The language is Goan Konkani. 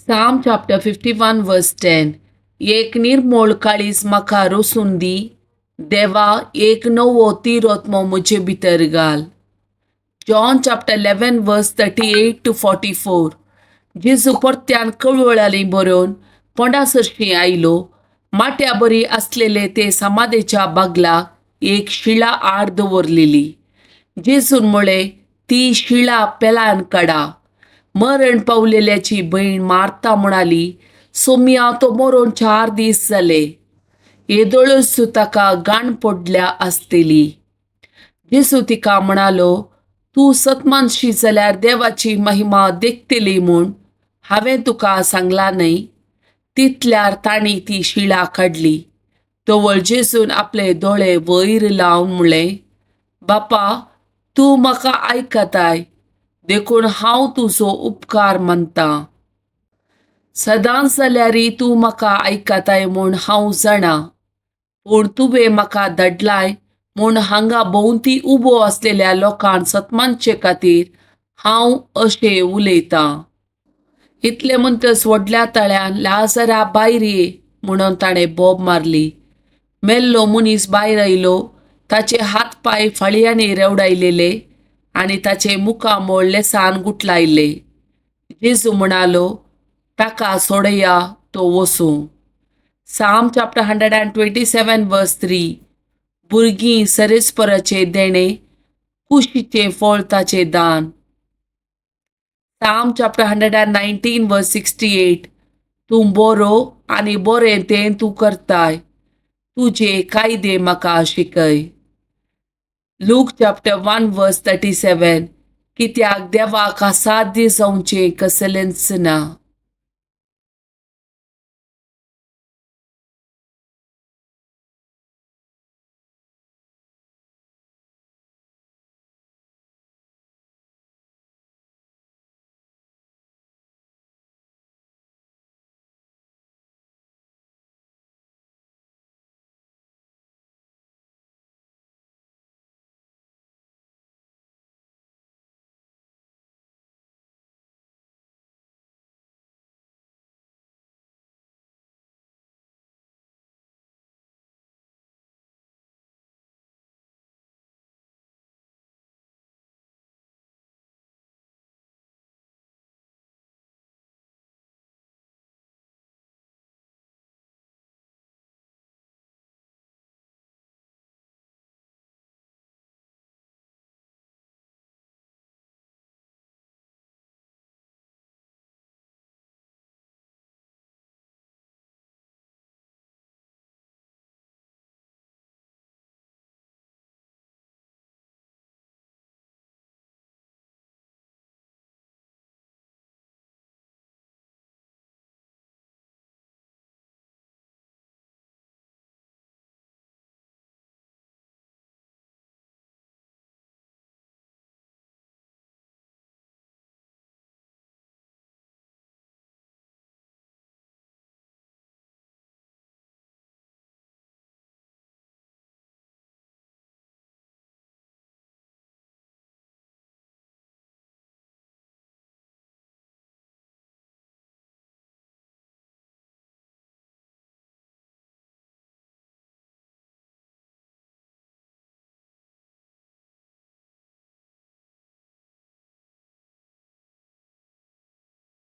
Psalm chapter 51 verse 10. एक निर्मोळ काळीज म्हाका रोसून दी देवा, एक नवो तिरोत्मो म्हजे भितर घाल. John chapter 11 verse 38 to 44. जेजू परत्यान कळवळ्यांनी बरोवन पोंडा सरशीं आयलो. माट्या बरी आसलेले ते समाधेच्या बागलाक एक शिळा आड दवरलेली. जेजून म्हळें, ती शिळा पेल्यान काडा. मरण पावलेल्याची भयण मारता म्हणाली, सोमया तो मरोन 4 दीस जाले, येदोळच ताका गाण पडल्या आसतली. जेजू तिका म्हणालो, तूं सतमानशी जाल्यार देवाची महिमा देखतली म्हूण हांवें तुका सांगलां न्हय? तितल्यार तांणी ती शिळा काडली. तवळ जेजून आपले दोळे वयर लावन म्हळें, बापा, तूं म्हाका आयकताय, देखून हांव तुजो उपकार मानतां. सदांच जाल्यारय तूं म्हाका आयकताय म्हूण हांव जाणा, पूण तुवें म्हाका धाडलाय म्हूण हांगा भोंवती उबो आसलेल्या लोकांक सतमानचे खातीर हांव अशें उलयतां. इतलें म्हणटच व्हडल्या तळ्यान, लाजरा भायर ये म्हणून ताणें बोब मारली. मेल्लो मनीस भायर आयलो. ताचे हात पांय फाळयांनी रेवडायलेले आनी ताचे मुखामळ लेसान गुटलायले. जेजू म्हणालो, ताका सोडया, तो वसूं. Psalm chapter 127 verse 3. भुरगीं सरेस्पराचें देणें, कुशीचें फळ ताचें दान. Psalm chapter 119 verse 68. तूं बरो आनी बरें तें तूं करताय, तुजे कायदे म्हाका शिकय. Luke chapter 1 verse 37. कित्याक देवाक असाध्य जावचें कसलेंच ना.